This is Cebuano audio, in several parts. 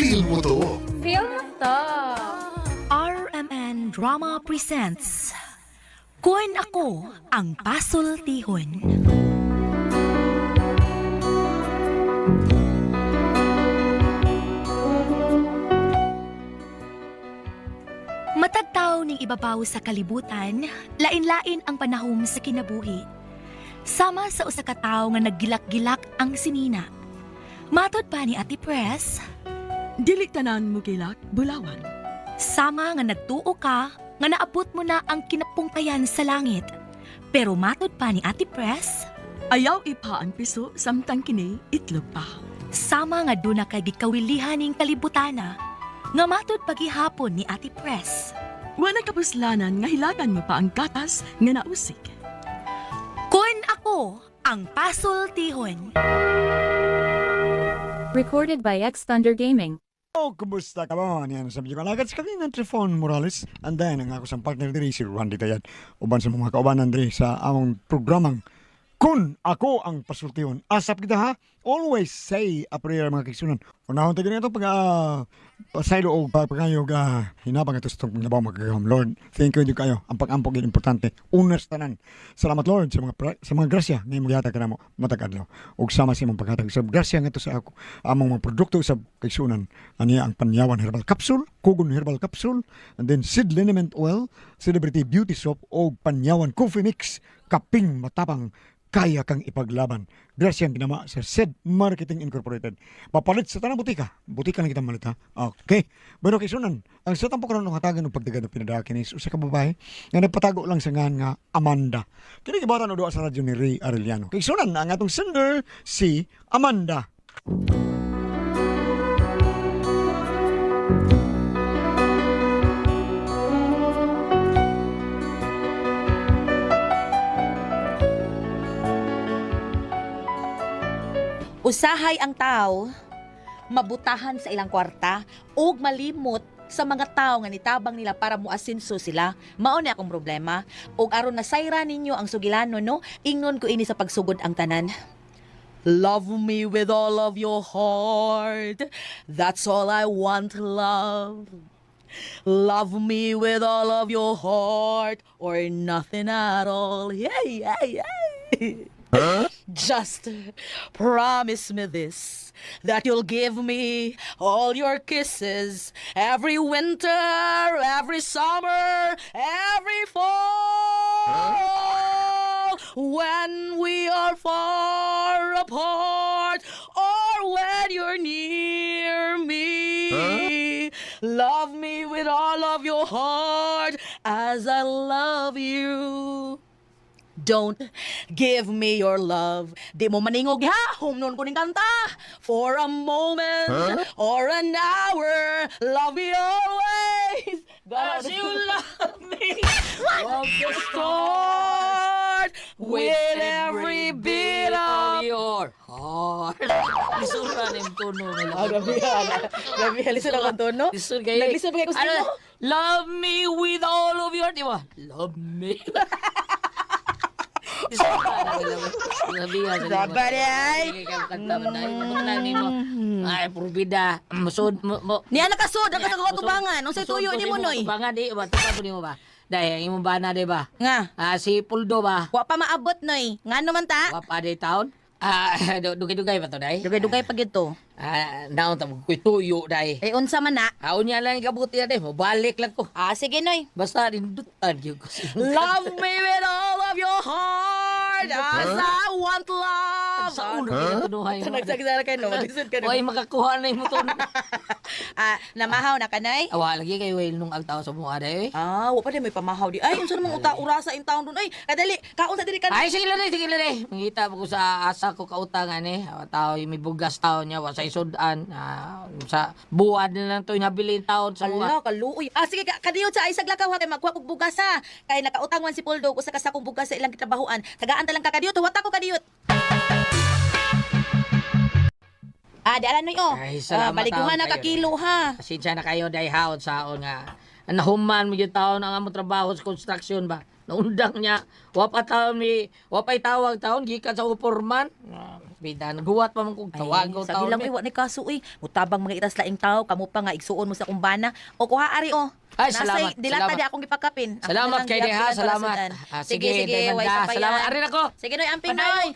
Feel mo to. Feel mo to. RMN Drama Presents Kun Ako Ang Pasultihon. Matag tawo ning ibabaw sa kalibutan, lain-lain ang panahom sa kinabuhi. Sama sa usa ka tawo nga naggilak-gilak ang sinina. Matod pa ni Ate Press, Dili tanan mo gilak, bulawan. sama nga nagtuo ka nga naabot mo na ang kinapungkayan sa langit. Pero matod pa ni Ate Press, Ayaw ipa ang piso samtang kini itlog pa. sama nga duna kay gikawilihan ning kalibutana, nga matod pagihapon ni Ate Press. Wala kapuslanan nga hilakan mo pa ang gatas nga nausik. Kun ako ang pasultihon. Recorded by X Thunder Gaming. Oh, kumusta ka ba? Yan, sabi ko, alagad sa kami ng Trifon Morales. And then, ang ako sa partner diri, si Randy Tayad. Uban sa mga kaubanan diri sa among programang Kun Ako Ang Pasultihon. Asap kita ha? Always say a prayer, mga kigsunan. Unahon tayo ganito pag pasaylo o pagpangayog hinabang ito sa itong labaw magagahom. Lord, thank you kayo. Ang pag-ampog yun importante. Unas tanan. Salamat, Lord, sa mga sa mga grasya nga imong gihatag kanamo matag adlaw. Ug sama sa imong paghatag sa grasya ngadto sa ako among mga produkto sa kaigsunan. Aniya ang Panyawan Herbal Capsule, Kugon Herbal Capsule, and then Seed Liniment Oil, Celebrity Beauty Soap o Panyawan Coffee Mix, kaping matapang kaya kang ipaglaban. Grasya ang ginama sa SED Marketing Incorporated. Papalit sa tanang butika. Butika lang kita malit ha. Okay. Bueno, kay Sunan, ang sa tampo karon ng hatagan ng pagdagan ng pinadaki ni usa ka babae nga nagpatago lang sa ngan nga Amanda. Kini gibatan og duha sa radyo ni Ray Arellano. Kay Sunan, ang atong sender si Amanda. Usahay ang tao mabutahan sa ilang kwarta ug malimot sa mga tao nga nitabang nila para muasinso sila. Mao ni akong problema. Ug aron nasayra ninyo ang sugilano no, ingon ko ini sa pagsugod ang tanan. Love me with all of your heart. That's all I want, love. Love me with all of your heart or nothing at all. Yeah, yeah, yeah. Just promise me this, that you'll give me all your kisses every winter, every summer, every fall. When we are far apart or when you're near me. Love me with all of your heart as I love you. Don't give me your love. Di mo maningog ha, humnon ko ning kanta. For a moment or an hour, love me always. As you love me from the Start with every bit of your heart. Lisura na yung tono nila. Ah, grabe ha. Grabe, lisod ang tono. Lisod kayo. Naglisod pa kayo sa Ano, imo? love me with all of your... Di ba? Love me. Lisura na nila. Grabe ha. Grabe ay. Sige, kanta man dahil. Matutunan nimo. Ay, purbida. Musod, mo, Niya nakasod ang kasagawa tubangan. Unsay tuyo ni mo noy? Tubangan di ba? Tubangan nimo ba? Dahil ang imong bana di ba? Nga. Ah, si Puldo ba? Wa pa maabot noy. Ngano man ta? Wa pa di taon? Ah, dugay-dugay pa to day. Dugay-dugay pa gyud to. Ah, naon ta mo kuy tuyo day. Eh unsa man na? Ah, unya lang ikabuti na day, mobalik lang ko. Ah, sige noy. Basta dindutan gyud ko. Love me with all of your heart as I want love. Sa ulo huh? tunuhay mo. Nagsagsara kayo no, lisod ka no. Oy, makakuha na imo tono. Ah, namahaw na kanay? Awa lagi kay well nung agtaw sa mga day. Ah, wa pa di may pamahaw di. Ay, unsa namang uta urasa in town dun. Ay, kadali, kaon sa diri ka. Ay, sige lang day, sige lang day. Mangita pa ko sa asa ko kautang ani. Awa tao may bugas tao niya wa sa isudan. Ah, sa buwan na lang to nabili taon sa mga. Ala, kaluoy. Ah, sige, kadiyot sa isag lakaw ha, kay magkuha kog bugas ha. Kay nakautang man si Poldo usa ka sakong bugas sa ilang gitrabahoan. Tagaan ta lang ka kadiyot, huwata ko kadiyot. Ah, di ala noy oh. Ay, salamat, Ah, baliguhan taon na ka kayo. kilo ha. Pasensya na kayo dahil haon saon nga. Nahuman mo yung taon ang among trabaho sa construction ba. Naundang niya. Wa pa taon mi, wa pa'y tawag taon gikan sa uporman. Ah, Bida, naghuwat pa man kong tawag ko Ay, sagi lang, taon. uy, wa ni kaso, uy. Mutabang mga itas laing tao, kamo pa nga igsuon mo sa kumbana. O kuha ari, oh. Ay, Nasa'y salamat, Dilata salamat. di akong gipakapin. Ako Salamat na lang kay Deha, giapilan para salamat. sudan. Ah, Sige, sige, sige, Day way Banda. sa payan. Salamat. Ari na ko. Sige, Noy, amping, Noy.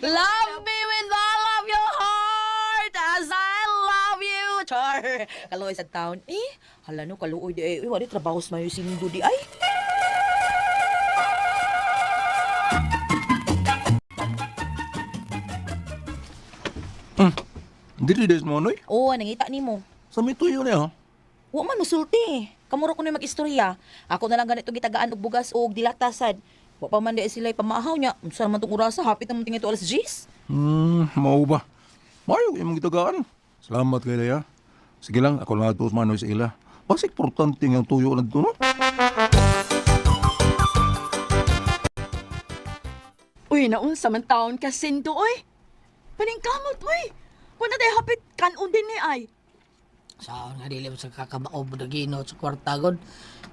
Love me with all of your heart as I love you. Char. Kaluoy sa town. Eh, hala no, kaluoy di ay. Uy, wala trabaho sa mayo sindo di ay. Dili des mo noy. Oo, nangita nimo. Sa may tuyo niya. Wa man musulti. Kamuro ko na mag-istorya. Ako na lang ganito gitagaan og bugas og dilatasad. Wa pa man di sila pamaahaw niya. Unsa man tong orasa, hapit naman tingay to alas 10. Mao ba? Mayo imong gitagaan. Salamat kay Leia. Sige lang, ako lang ato manoy sa ila. Basta importante nga ang tuyo na dito, no? Uy, naunsa man taon ka sindo, uy. Paningkamot, uy. Kung na tayo hapit, kanon din ni ay. Sa nga dili mo sa kakabaob na ginot sa kwarta god.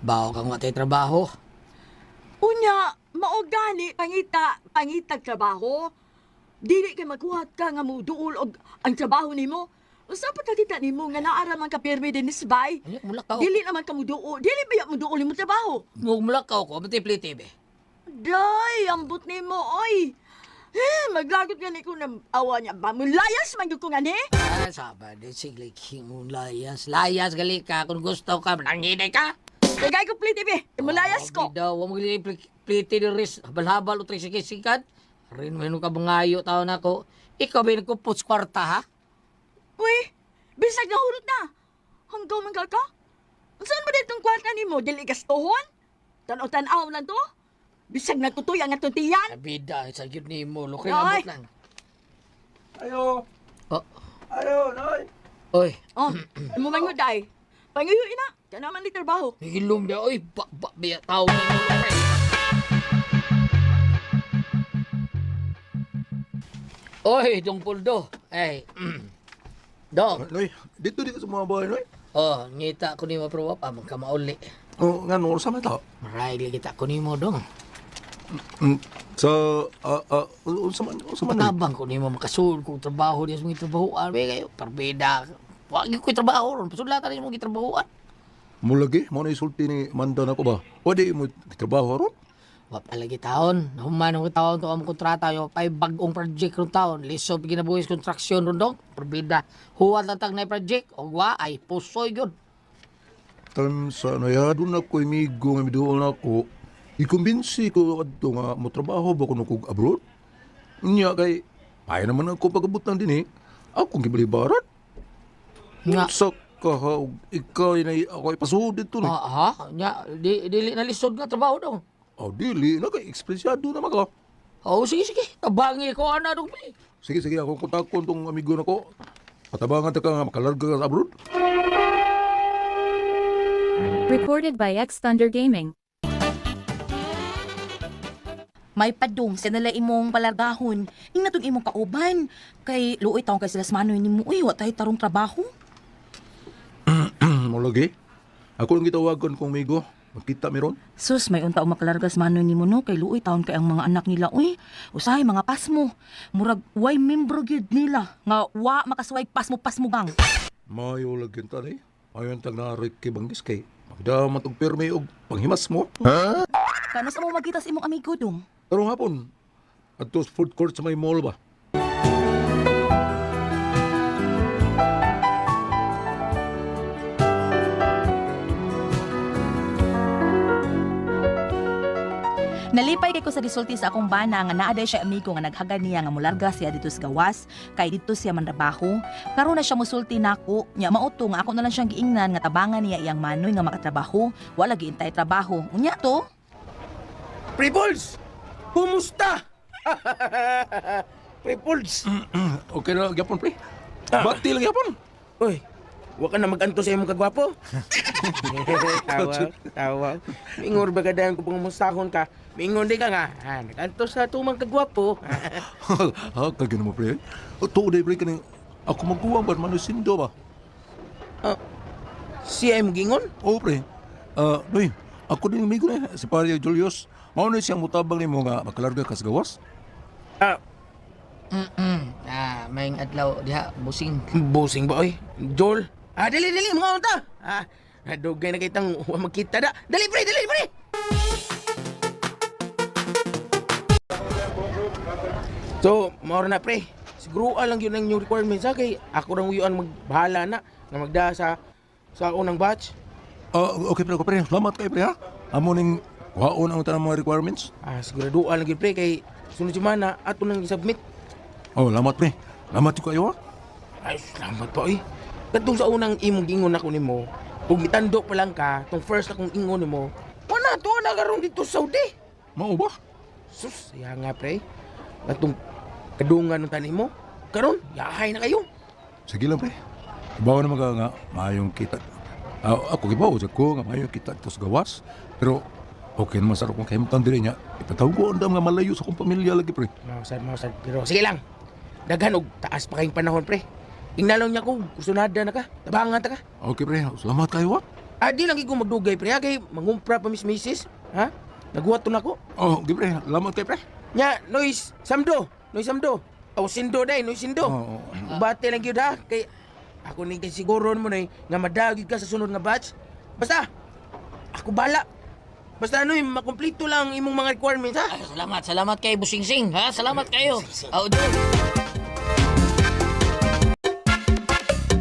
Bawo kang watay trabaho. Unya, mao gani pangita, pangitag trabaho. Dili kay magkuhat ka nga muduol og ang trabaho nimo. Usa pa ta kita nimo nga naara man ka pirmi din bay. Ano, mulakaw. Dili naman ka muduol, dili ba muduol imong trabaho? Mulakaw ko, amati pliti be. Day, ambot nimo oy. Eh, maglagot gani ko ng awa niya ba? Mulayas man gyud ko ngani. Ah, saba di sige king layas. Layas gali ka kung gusto ka nanghinay ka. Tagay ko pliti be. Mulayas ko. Oh, Daw, wa mo gali pliti di ris habal-habal o trisikisikan. Rin mo ka bangayo taon ako. Ikaw ba nagkupot sa kwarta ha? Uy, bisag nahurot na. Hanggaw man ka ka? Saan ba ditong kwarta nimo? Dili gastuhon? Tanaw-tanaw lang to? Bisag nagtutoy ang atong tiyan? Abida, sa gyud nimo, lukay Ay! ambot lang. Ayo. Oh, Ayo, noy. oy, Oh, mo man yun, day. Pangayo ina, kana man di trabaho. higilom dia oy, ba ba biya tao nimo lukay. Oy, dong puldo. Ay. Dong. Noy, dito dito sa mga bahay, noy. Oh, ngita ko nimo pero wa pa man ka mauli. Oh, nga no, sa may tao. Maray kita ko nimo dong. Sa, unsa man, noy? Patabang ko nimo makasul kung trabaho diya sa mga trabahoan. Be kayo parbida. Wa gyud ko'y trabaho ron. Pasulatan nimo mga trabahoan. Mulagi, mo na isulti ni Manda na ko ba? O di mo trabaho ron? Wa pa lagi taon. Nahuman ang taon to ang kontrata yo pay bag-ong project ron taon. Lisod ginabuhis construction ron dong. Parbida. Huwat lang tag na project og wa ay pusoy gyud. Time sa ano ya, doon ako imigo nga miduol na ako. Ikumbinsi ko adto nga mo trabaho ba kuno kog abroad? Nya kay paya naman ako pagabot ng dinhi. Akong gibalibaran. Nga. Sa kaha og ikaw inay ako ipasuod dito ni. Ah, ha? Nya di, dili na lisod nga trabaho dong. Oh, dili na kay ekspresyado na maka. Oh, sige sige. Tabangi ko ana dong pre. Sige sige ako kontakon tong amigo nako. Patabangan ta ka nga makalarga ka sa abroad. Recorded by X Thunder Gaming. May padung sa nala imong palargahon. Ing natong imong kauban. Kay luoy taong kay sila sa manoy nimo. Uy, wa tayo tarong trabaho. Mo lagi. Ako lang gitawagan kong amigo. Magkita mi ron. Sus, may unta og makalarga sa manoy nimo no kay luoy taon kay ang mga anak nila. Uy, usahay mga pasmo. Murag way membro gyud nila nga wa makasuway pasmo-pasmo gang. Mayo lagi ta ni. Ayon tag narik kay banggis kay magdamat og pirmi og panghimas mo. Kano sa mo magkita sa imong amigo dong? Karong hapon, adto sa food court sa may mall ba? Nalipay kay ko sa gisulti sa akong bana nga naa day siya amigo nga naghagad niya nga mularga siya dito sa gawas kay dito siya manrabaho. Karon na siya musulti nako nya mao to nga ako na lang siyang giingnan nga tabangan niya iyang manoy nga makatrabaho, wala giintay trabaho. Unya to, Prepols! Kumusta? Prepols! Okay na gyapon pre. Bati lang gyapon. Uy, wa ka na mag-anto sa imong kagwapo. Tawa, tawa. Mingon ba ka dayon kung pangumustahon ka? Mingon di ka nga. Ha, nag-anto sa tumang kagwapo. Ha, kagano mo pre. Tuod day pre kaning ako magkuwang ba man sindo ba? Siya imong gingon? Oo pre. Ah, noy, ako din amigo na si Pare Julius. Mao na siyang mutabang nimo nga makalarga ka sa gawas. Ah, Ah, may adlaw diha busing. Busing ba oy? Jol. Ah, dali dali mga unta. Ah, dugay na kitang wa magkita da. Dali pre, dali pre. So, maor na pre. Siguro lang yun ang new requirements ha kay ako rang uyuan magbahala na nga magda sa unang batch. Ah, okay pre, okay pre. Salamat kay pre ha. Amo ning kuhaon ang tanang mga requirements. Ah, sigurado lang yun pre kay sunod semana ato nang i-submit. Oh, salamat pre. Salamat ko kayo ha. Ay, salamat pa oy. Katong sa unang imong giingon ako nimo, kung mitando pa lang ka, tong first akong ingon nimo, wala to na karon dito sa Saudi. Mao ba? Sus, ya nga pre. Katong kadungan ng tanim mo, karon yahay na kayo. Sige lang pre. Ibaw naman ka nga maayong kita. Ah, ako gibaw sa ko nga maayong kita dito sa gawas. Pero okay naman sa akong kahimtang diri niya. Ipatawag ko andam nga malayo sa akong pamilya lagi pre. Mausad, mausad. Pero sige lang. Daghan og taas pa kayong panahon pre. Ingnalong niya ko, kusunada na ka, tabangan ta ka. Okay pre, salamat kayo ha. Ah, di lang ko magdugay pre, ha, kay mangumpra pa mis misis, ha? Naguwat to na ko. Oh, okay pre, salamat kayo pre. Nya, Nois Samdo, Nois Samdo. Aw sindo day, Nois Sindo. Oo. Bate lang gyud ha kay ako ning kay siguro mo nay nga madagig ka sa sunod nga batch. Basta ako bala. Basta ano, makumplito lang imong mga requirements ha. Ay, salamat, salamat kay Busingsing, ha? Salamat kayo. Oh, Jol.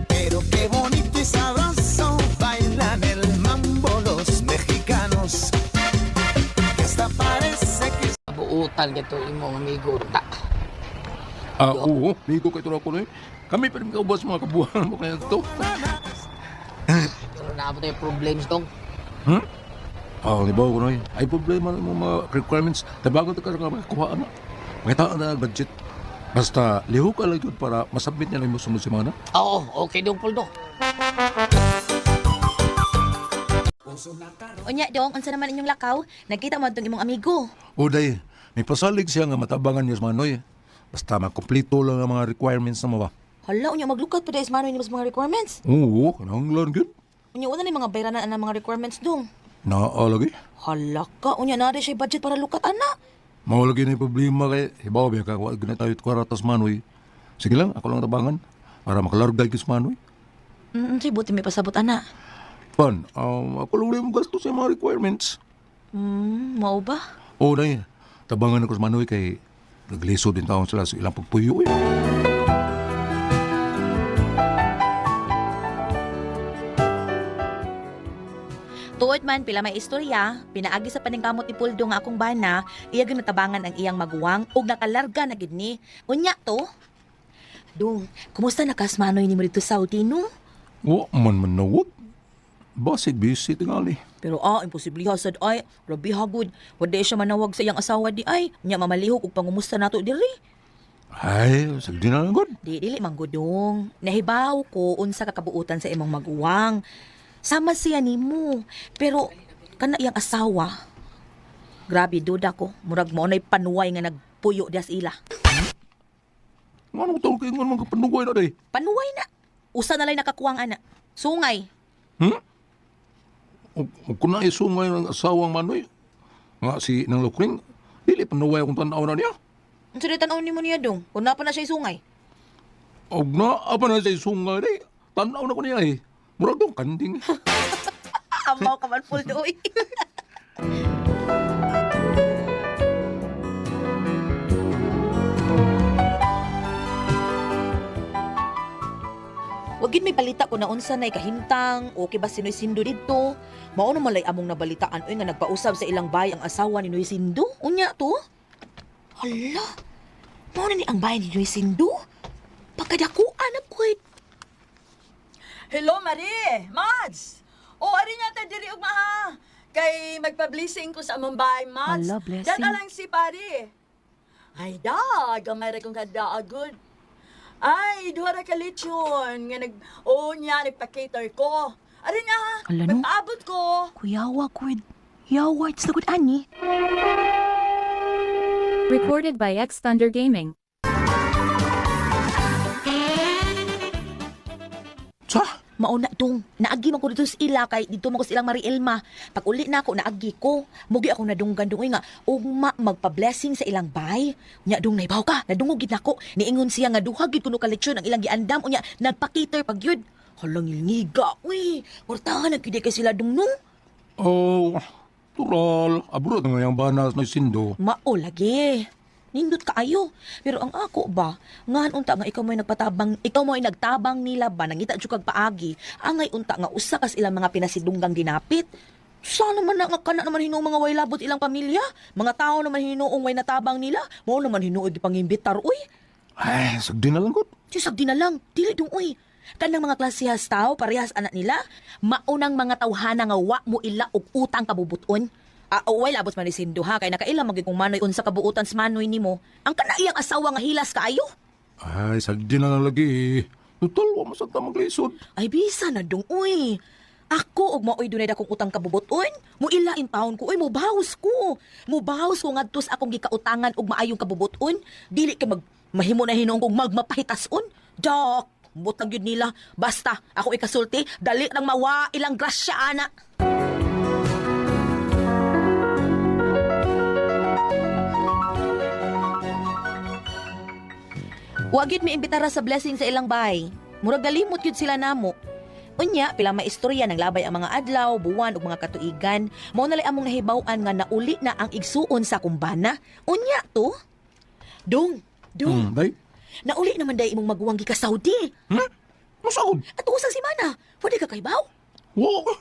Pero qué bonito y sabroso bailan el mambo los mexicanos. Que hasta parece que Buutan kato imong amigo ta. Ah, oo, migo kay ako noy. Kami pa rin kaubos mga kabuhan mo kaya to. Pero naa pa tayo problems dong. Hmm? Ah, di ba ko noy? Ay problema ng mga requirements. Tabago ta ka nga makakuha na. Makita na ang budget. Basta liho ka lang yun para masubmit niya lang mo sunod semana. Oo, okay dong Poldo. Unya dong, unsa naman inyong lakaw? Nagkita mo atong imong amigo. O day, may pasalig siya nga matabangan niya sa Manoy. Basta makumplito lang ang mga requirements na mo ba. Hala, unya maglukat pa dahil manoy nimo sa mga requirements. Oo, kananglan gyud. Unya una ni mga bayranan ang mga requirements dong. Naa lagi. Hala ka, unya na siya budget para lukat ana. Mao lagi na yung problema kay hibaw ba ka wa gina tayo kwarta sa Manoy. Sige lang, ako lang tabangan para makalargay kay sa Manoy. Say buti may pasabot ana. Pan, ako lang rin mo gasto sa mga requirements. Mao ba? Oo, day. Tabangan ako sa Manoy kay nagliso din taon sila sa ilang pagpuyo eh. Tuod man pila may istorya, pinaagi sa paningkamot ni Puldo nga akong bana, iya ginatabangan ang iyang maguwang ug nakalarga na gid ni. Unya to. Dong, kumusta na kas manoy nimo dito sa Saudi no? Wa man manawag. Basig busy tingali. Pero imposible ha sad ay, grabe ha gud. Wala siya manawag sa iyang asawa di ay. Nya mamalihok og pangumusta nato diri. Ay, sige na lang gud. Di dili man gudong. Nahibaw ko unsa ka kabuutan sa imong maguwang. Sama siya nimo. Pero kana iyang asawa. Grabe duda ko. Murag mao nay panuway nga nagpuyo diha sa ila. Ngano tong kay ngon mga panuway na day? Panuway na. Usa na lay nakakuwang ana. Sungay. Hmm? Ug kun na isungay ng asawang Manoy. Nga si nang Lukring, dili panuway akong tan-aw na niya. Unsa day tan-aw nimo niya dong? Kun na pa na siya sungay. Og na apa na siya isungay day. Tan-aw na ko niya eh. Murag dong kanding. Amaw ka man full doy. Wag gid may balita ko na unsa nay kahimtang, okay ba si Noy Sindo didto? Mao na malay among nabalitaan oy nga nagpausab sa ilang bay ang asawa ni Noy Sindo. Unya to. Hala. Mao na ni ang bay ni Noy Sindo. Pagkadakuan na ko. Hello, Marie! Mads! O, ari nga ta diri ugma ha. Kay magpa-blessing ko sa among bahay, Mads. Hala, blessing. Dada lang si pare. Ay, da, gamay ra kong kadaagod. Ay, duha ra ka lechon nga nag o niya nagpa-cater ko. Ari nga ha. Hala, no? Magpaabot ko. Kuyawa kwid. Yawa, it's na good ani. Recorded by X Thunder Gaming. Sa? Mauna dong, naagi man ko dito sa ila kay dito man ko sa ilang Marielma. Pag uli na ako, naagi ko. Mugi ako nadunggan dong nga ugma magpa-blessing sa ilang bay. Nya dong naibaw ka, nadungog gid nako. Niingon siya nga duha gid kuno ka lechon ang ilang giandam unya nagpakiter pag yun. Halang ilngiga, uy. Kwartahan na gyud kay sila dong no. Oh, tural. Abroad nga yung banas na sindo. Mao lagi. Nindot kaayo. Pero ang ako ba, ngan unta nga ikaw mo'y nagpatabang, ikaw mo'y nagtabang nila ba, nangita jud kag paagi, angay unta nga usa kas ilang mga pinasidunggang ginapit. Sana man na nga kana naman hinuong mga way labot ilang pamilya. Mga tao naman hinuong way natabang nila. Mao naman hinuog ipangimbitar, uy. Ay, sagdi na lang gud. Diyos, di na lang. Dili dong, uy. Kanang mga klasihas tao, parehas anak nila. Maunang mga tawhana nga wa mo ila og utang kabubuton. Ah, way labot man ni Sindo ha, kay nakaila magig kung manoy unsa kabuutan sa manoy nimo. Ang kana iyang asawa nga hilas kaayo. Ay, sagdi na lang lagi. Total, wa masagta maglisod. Ay bisa na dong, uy. Ako og maoy dunay dakong utang kabubuton. Mo ila in taon ko, uy, mobaws ko. Mobaws ko ngadto sa akong gikautangan og maayong kabubuton. Dili kay mag mahimo na hinuong kong magmapahitason. Dok, butang gyud nila. Basta ako ikasulti, dali nang mawa ilang grasya ana. Wa gyud mi imbitara sa blessing sa ilang bahay. Murag galimot gyud sila namo. Unya, pila may istorya ng labay ang mga adlaw, buwan ug mga katuigan. Mao na lay among nahibaw-an nga nauli na ang igsuon sa kumbana. Unya to. Dong, dong. Day? Nauli naman day imong maguwang gika Saudi. Hmm? Masagod. At usang semana, pwede ka kaybaw? Wa ka.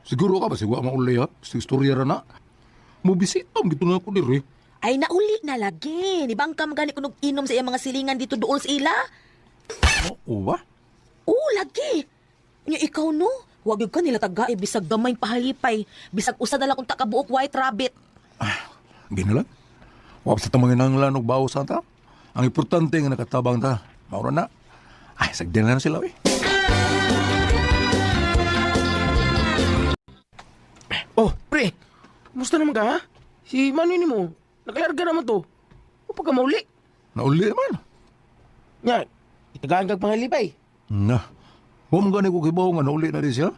Siguro ka ba sigwa mauli ha? Sa istorya ra na. Mubisita mo gito na ako diri. Ay nauli na lagi. Ni bangka magani kunog inom sa iyang mga silingan dito duol sa ila. Oo ba? Oo, lagi. Nya ikaw no, wag gyud ka nila tagay bisag gamay pahalipay, bisag usa na lang kung takabuok white rabbit. Gina lang. Wa sa tamang nanglan og bawo sa ta. Ang importante nga nakatabang ta. Maura na. Ay, sagdi na lang sila eh. Oh, pre. Kumusta naman ka, ha? Si Manoy ni mo, nakalarga naman to. O pagka mauli. Nauli man. Nya, itagaan kag pangalipay. Na. Wa man gani ko kibaw nga nauli na di siya.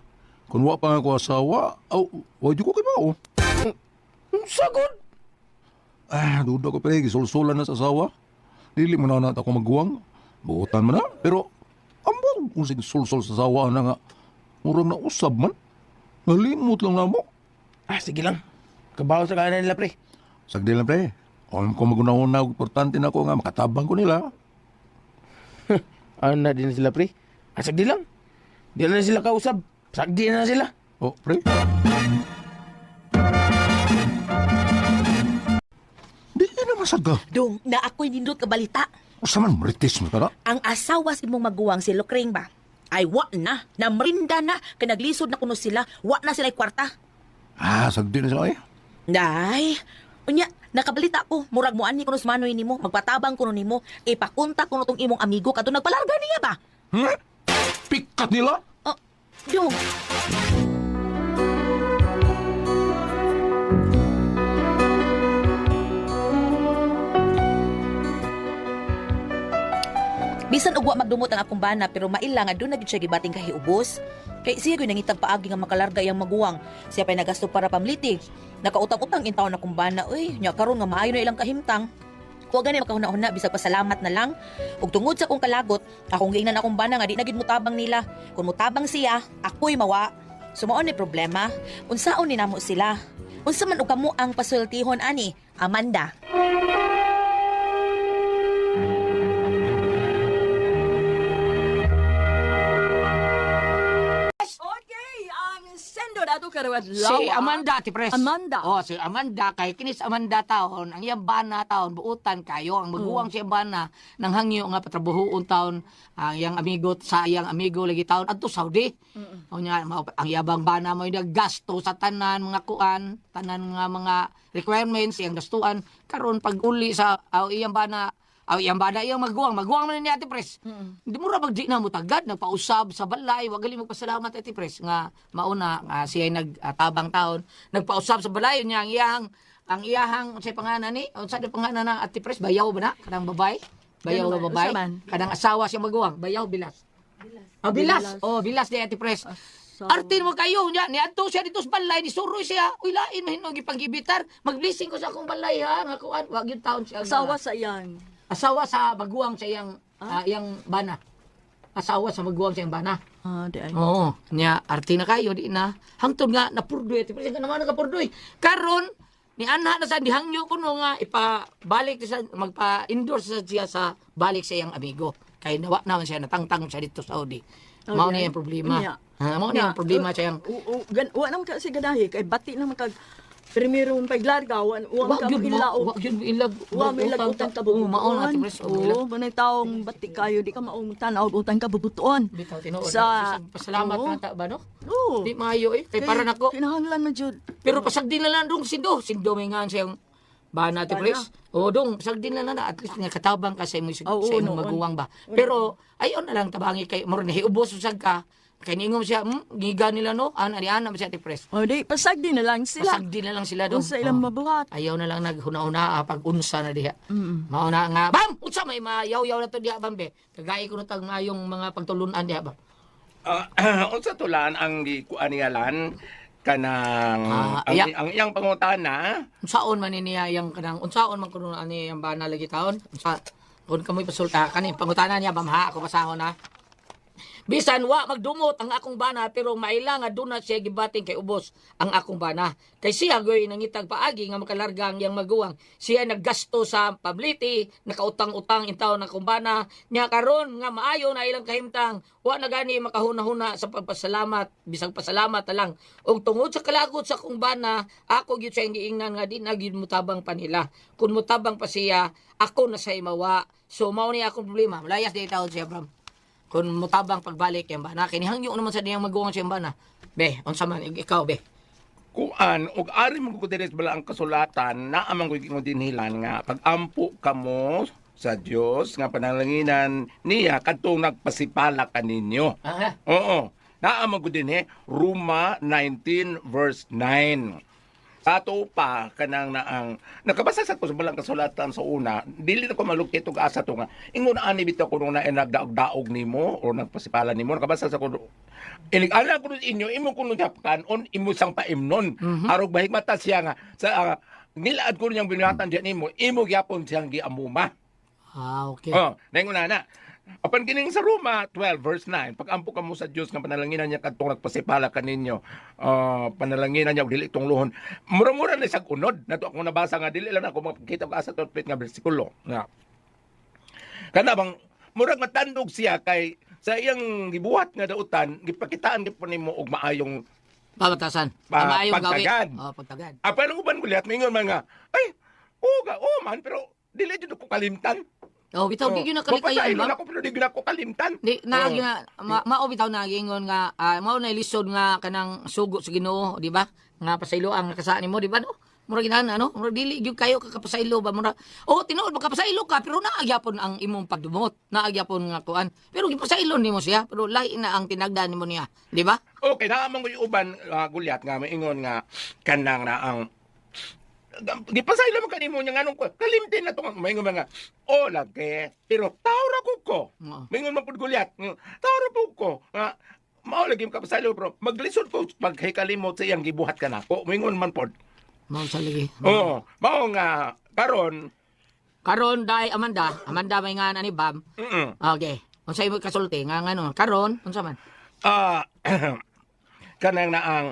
Kung wa pa nga ko asawa, aw, wa jud ko kibaw. Sagod. Ah, duda ko pre, gisulsulan na sa asawa. Dili mo na na ako maguwang. Buotan man na. Pero, ambot kung sige sulsul sa asawa na nga. Murag na usab man. Nalimot lang na mo. Ah, sige lang. Kabaw sa kanan nila, pre. Sagdi lang pre. Alam ko magunahon na, importante na ako nga, makatabang ko nila. Ano na din sila, pre? Ah, sagdi lang. Di na sila kausap. Sagdi na sila. Oh, pre. Di na masaga. Dong, na ako'y nindot ka balita. Usa man, maritis mo ka na. Ang asawa sa imong maguwang si Lucring ba? Ay wa na, namrinda na, kay naglisod na kuno sila, wa na sila kwarta. Ah, sagdi na sila eh. Day, unya, nakabalita ko, murag mo ani kuno sa manoy nimo, magpatabang kuno nimo, ipakontak kuno tong imong amigo kadto nagpalarga niya ba? Hmm? Pikat nila? Oh, dong. Bisan og wa magdumot ang akong bana pero maila nga doon na gyud siya gibating kahiubos. Kay siya gyud nangitag paagi nga makalarga iyang maguwang. Siya pa'y nagasto para pamliti. Nakautang-utang in taon akong bana uy, nya karon nga maayo na ilang kahimtang. Wa gani makahuna-huna bisag pasalamat na lang. Ug tungod sa akong kalagot, akong giingnan akong bana nga di na gyud motabang nila. Kung motabang siya, ako'y mawa. Sumuon ni problema. Unsaon ni namo sila? Unsa man og kamo ang pasultihon ani, Amanda? Okay, ang sendo dato karawat lawa. Si Amanda, ti pres. Amanda. Oh, si Amanda kay kinis Amanda taon, ang iyang bana taon buutan kayo, ang maguwang siya bana nang hangyo nga patrabahoon taon, ang iyang amigo sa iyang amigo lagi taon adto Saudi. O nya ang yabang bana mo naggasto sa tanan mga kuan, tanan nga mga requirements iyang gastuan karon pag uli sa aw iyang bana aw iyang bana iyang maguwang, maguwang man ni Ate Pres. Hindi mo ra magdi na mo tagad nagpausab sa balay, wa gali magpasalamat Ate Pres nga mauna nga siya nagtabang taon, nagpausab sa balay niya ang iyahang unsay pangalan ni? Unsa di pangalan na Ate Pres? Bayaw ba na? Kanang babae? Bayaw Ganun nga ba? babae? Unsa man? Kanang asawa siya maguwang, bayaw bilas. Oh, bilas. Oh, bilas di, Ate Pres. Arte mo kayo nya niadto siya dito sa balay ni suroy siya. Uy, lain man hinog gipangibitar. Mag-blessing ko sa akong balay ha nga kuan wa gyud taon siya. Asawa sa iyang. Asawa sa maguwang sa iyang iyang bana. Asawa sa maguwang sa iyang bana. Ah, di ay. Oo, nya arte na kayo di na. Hangtod nga napurdoy, Ate Pres, nga naman nakapurdoy. Karon ni anha na sa dihangyo kuno nga ipabalik sa magpa-endorse sa siya sa balik sa iyang amigo. Kay nawa naman siya natangtang siya dito sa Saudi. Oh, Mao di ni ay. ang problema. Unya. Ha, mao ni ang problema sa iyang Wa naman kasi ganahi kay bati naman kag primero mong paglarga wa wa Wa ka gyud mo, ilaw. wa gyud mo ilag. Wa may ilag utang ka Oo, mao na, Ate Pres. Oo, manay taong bati kayo di ka maong tanaw utang ka bubutuon. Bitaw tinuod. Sa Pasalamat Oo. na ta ba no? Oo. Di maayo eh. Kay para nako. Kinahanglan na jud. Pero pasagdi na lang dong sindo. Sindo may nga siyang bana, Ate Bana. Pres. O dong, pasagdi na lang na. At least nga katabang ka sa imong Oo, sa imong noon. maguwang ba. Pero ayon na lang tabangi kay murag nahiubos usag ka. Kay niingom siya, giga nila no. Ana ni ana siya, Ate Pres. O di pasagdi na lang sila. Pasagdi na lang sila dong. Unsa ilang Oh. mabuhat. Ayaw na lang naghuna-huna pag unsa na diha. Mao na nga, bam, unsa may mayaw-yaw na to diha bam be. Kagay ko na tag maayong mga pagtulunan diha bam. Unsa tulan ang gikuan niya lan kanang Ah, ang, iya. ang iyang pangutana? Unsaon man ni niya yang kanang unsaon man kuno ani ang bana lagi taon? Unsa kun kamoy pasulta kani pangutana niya bam ha, ako basahon ha. Bisan wa magdumot ang akong bana pero maila nga duna siya gibating kay ubos ang akong bana. Kay siya goy nangitag paagi nga makalarga ang iyang maguwang. Siya naggasto sa pabliti, nakautang-utang intaw na akong bana. Nya karon nga maayo na ilang kahimtang, wa na gani makahuna-huna sa pagpasalamat, bisag pasalamat na lang. Og tungod sa kalagot sa akong bana, ako gyud siya giingnan nga di na gyud mutabang pa nila. Kun mutabang pa siya, ako na sa mawa. So mao ni akong problema. Malayas di taon siya, Bram. Kung mutabang pagbalik yan ba na kinihangyo naman sa niyang maguwang siya ba na be unsa man ikaw be. Kuan og ari mo ko diri sa bala ang kasulatan naa man ko ingon dinhilan nga pagampo kamo sa Dios nga panalanginan niya kadtong nagpasipala kaninyo. Aha. Oo. Naa man ko dinhi Roma 19 verse 9. Sa ato pa kanang naang nakabasa sa ko sa balang kasulatan sa una, dili na ko malukit og asa to nga ingon ani bitaw ko nung na nagdaog-daog nimo o nagpasipala nimo, nakabasa sa ko inig-ana ko inyo imo kuno kanon imo sang paimnon. Arog mahigmata siya nga sa nilaad ko niyang binatan diyan nimo imo gyapon siyang giamuma. Ah, okay. Oh, naingon na na. Apan kining sa Roma 12 verse 9, pag-ampo kamo sa Dios nga panalanginan niya kadtong nagpasipala kaninyo, panalanginan niya og dili tunglohon. Mura-mura na siyang unod. Nato ako nabasa nga dili lang ako makita og asa to nga bersikulo. Nga. Kana bang murag matandog siya kay sa iyang gibuhat nga dautan, gipakitaan gyud nimo og maayong Pabatasan. Maayong gawi. Pagtagad. Oh, pagtagad. Pero ang uban gulyat mingon man nga, ay, oo ga, oo man, pero dili jud ko kalimtan. Oh, bitaw di gyud na kalikayan Mapasailon ba? ako pero di gyud ako kalimtan. Di na Oo. gyud na mao bitaw na giingon nga mao na lisod nga kanang sugo sa Ginoo, di ba? Nga pasaylo ang kasaan nimo, di ba no? Mura ginahan ano? Mura dili gyud kayo kakapasaylo ba mura. Oh, tinuod makapasaylo ka pero naagyapon ang imong pagdumot, naagyapon nga kuan. Pero gipasaylo nimo siya, pero lahi na ang tinagdan nimo niya, di ba? Okay, naa man ko yung uban gulyat nga maingon nga kanang na ang gipasaylo man kanimo niya nganong kalimtin na to nga maingon man nga oh lagi pero tao ra ko ko. Oo. Maingon man pud gulyat. Tao ra pud ko. Nga mao lagi kapasaylo pero maglisod ko paghikalimot sa iyang gibuhat kanako. Maingon man pod. Mao sa lagi. Oo, mao nga karon Karon dai Amanda, Amanda may nga ani Bam. Okay. Unsa imo kasulti nga ngano? Karon unsa man? Kanang na ang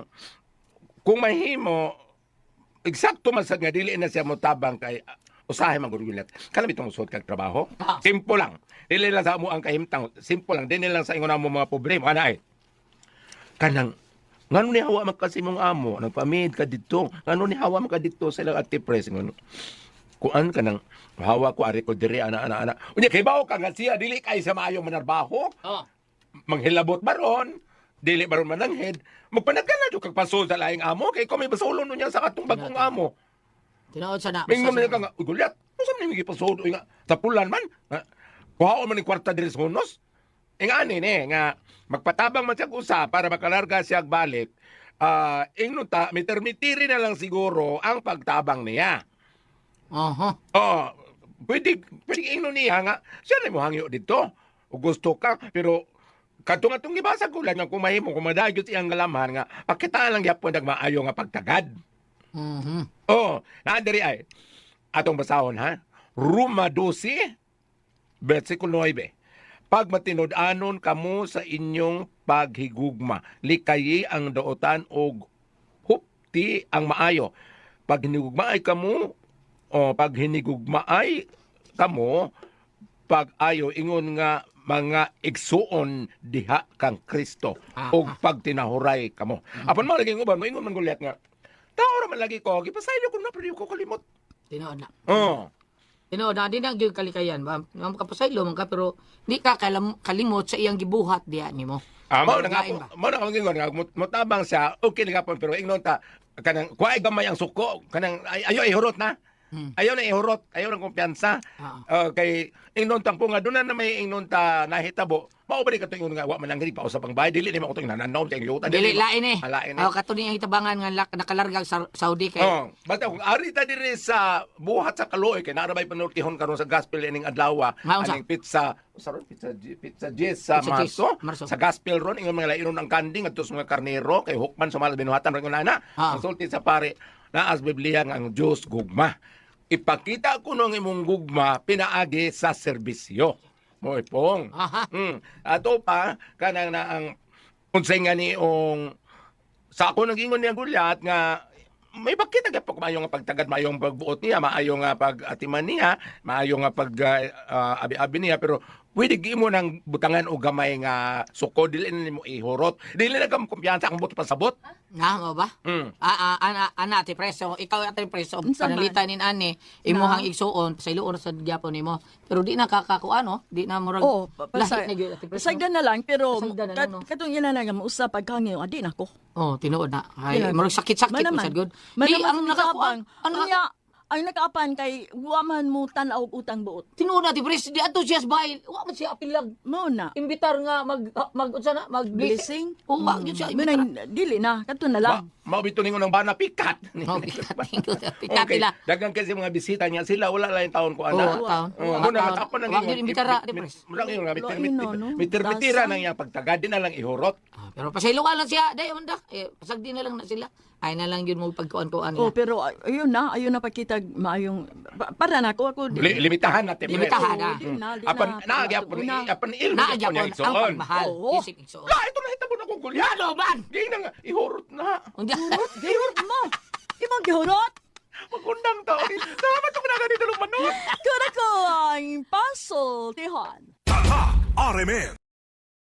kung mahimo eksakto man sad nga dili na siya motabang kay usahay man gud gulat. Kanang bitong suot kag trabaho. Simple lang. Dili lang sa amo ang kahimtang. Simple lang. Dili lang sa ingon amo mga problema ana ay. Kanang ngano ni hawa man kasi mong amo nagpamid ka didto. Ngano ni hawa man ka didto sa ilang ate pres ngono. Kuan kanang hawa ko ari ko diri ana ana ana. Unya kay bawo ka nga siya dili kay sa maayong manarbaho. Oh. Manghilabot baron, dili baron mananghid, magpanagkan na jud kag pasol sa laing amo kay ikaw may basolon niya sa katong bagong amo. Tinuod sa na. Mingon man ka nga, "Uy, gulyat, unsa man imong gipasol uy nga sa pulan man? Nga, kuhaon man ni kwarta diri sa hunos." Ingani ni nga magpatabang man siya usa para makalarga siya balik. Ingnon ta mitermitiri na lang siguro ang pagtabang niya. Oho. Oo, pwede, pwede ingnon niya nga, siya na mo hangyo dito. O gusto ka, pero Kadto nga itong gibasa ko lang nga kung mahimo kung madagyot iyang galamhan nga pakitaan lang gyapon nagmaayo nga pagtagad. Oh, naa diri ay atong basahon ha. Roma 12 versikulo 9. Pag matinud-anon kamo sa inyong paghigugma, likayi ang daotan og hupti ang maayo. Pag hinigugmaay kamo o pag hinigugmaay kamo, pag-ayo ingon nga mga igsuon diha kang Kristo og pagtinahuray kamo. Apan mo lagi uban moingon man gulyat nga tao ra man lagi ko gipasaylo ko na pero di ko kalimot. Tinuod na. Oh. Tinuod na di na gyud kalikayan ba. Nga makapasaylo man ka pero di ka kalimot sa iyang gibuhat diha nimo. Ah, mao na nga Lain ba? mao na nga ingon nga motabang siya okay na gapon pero ingnon ta kanang kuay gamay ang suko kanang ayo ihurot na. Ayaw na ihurot, ayaw ng kumpiyansa. Kay ingnon tang po nga doon na may ingnon ta nahitabo. Mao ba di katong ingon nga wa man ang pa usap ang bayad dili nimo ko nananaw sa inyong Dili lain eh. Ah, lain eh. Oh, kato ni ang itabangan nga nakalarga sa Saudi kay. Oh, basta kung ari ta diri sa buhat sa kaluoy kay naa ra bay panultihon karon sa gospel ining adlaw Nga, unsa? aning pizza sa ron pizza pizza Jess sa Pizza Jess, Marso, Marso. sa gospel ron ingon mga lainon ang kanding adto sa mga karnero kay hukman sa mga binuhatan ron ingon ana. Ang sulti sa pare naas Biblia nga ang Dios gugma. Ipakita ko ang imong gugma pinaagi sa serbisyo. Mo ipong. Aha. Ato pa kanang na ang unsay nga niong sa ako nagingon niya gulyat nga may bakit nga po maayo nga pagtagad, maayo nga pagbuot niya, maayo nga pag-atiman niya, maayo nga pag abi-abi niya, pero pwede gi mo nang butangan og gamay nga suko dili na nimo ihurot. Dili na ka kumpiyansa ang buot pasabot. Na mo ba? Ah, ah, ana ana ate preso, ikaw ate preso, Unsa man? panalita nin ani imuhang igsuon pasayloon sa gyapon nimo. Pero di na kakakuan no, di na murag Oh, lahi na gyud ate preso. Pasagdan na lang pero Pasagdan na lang, no? katong ina na nga mausap pagkangyo adi nako. Oh, tinuod na. Ay, Kailan? murag sakit-sakit Manaman. man sad gud. Manaman Di ang nakakuan, tabang. ang naka, Unya, ang nakaapan kay wa man mo tan-aw og utang buot. tinuod na ate preso, di ato siya sa bahay. Wa man siya apilag. Mao na. Imbitar nga mag mag unsa na mag Blessing. Oh, wa gyud siya Mao imbitar. nang dili na kadto na lang. Mao bito ningon ang bana pikat. Oh, pikat. Pikat Okay. nila. Daghang kasi mga bisita niya sila wala lang taon ko ana. Oo, taon. Oh, mo na ako nang Wa gyud imbitara ate pres. Mura ingon nga Lain na, no? mitir-mitira Tasa. nang iyang pagtagad di na lang ihurot. Ah, pero pasayloan lang siya. Day man da. Eh, pasagdi na lang na sila. Ay na lang yun mo pagkuan-kuan Oh, nila. pero ayun na, ayun na pakita maayong para na ako ako Limitahan natin. Limitahan, ah. Di na, di Apan na. nagyapon Una. apan ilmo Na gyapon niya gyapon ang igsoon. pagmahal. Oo. Isip igsoon. La ito na hitabo na kong gulya. Ano man? Di na nga ihurot na. Unya. Gihurot mo. Imong gihurot. Magundang taon. Salamat kung na ganito ng manot. Kura ko ang pasultihan. Tatak RMN.